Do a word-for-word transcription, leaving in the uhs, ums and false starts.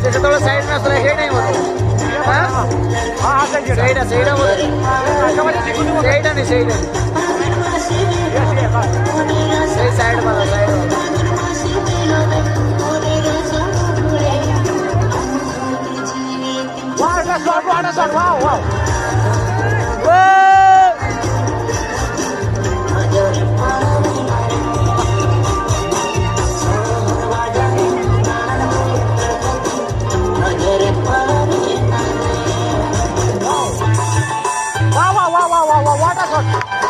जैसे थोड़ा साइड में, थोड़ा हेड नहीं होता। हाँ? हाँ, हाँ, सही है। सही है, सही है, बोलो। अच्छा, भाई, ठीक है। सही है, नहीं, सही है। सही साइड वाला, साइड वाला। वाह, वाह, वाह, वाह, वाह, वाह। वाह, वाह, वाह, वाह, वाह, वाह, what a shot।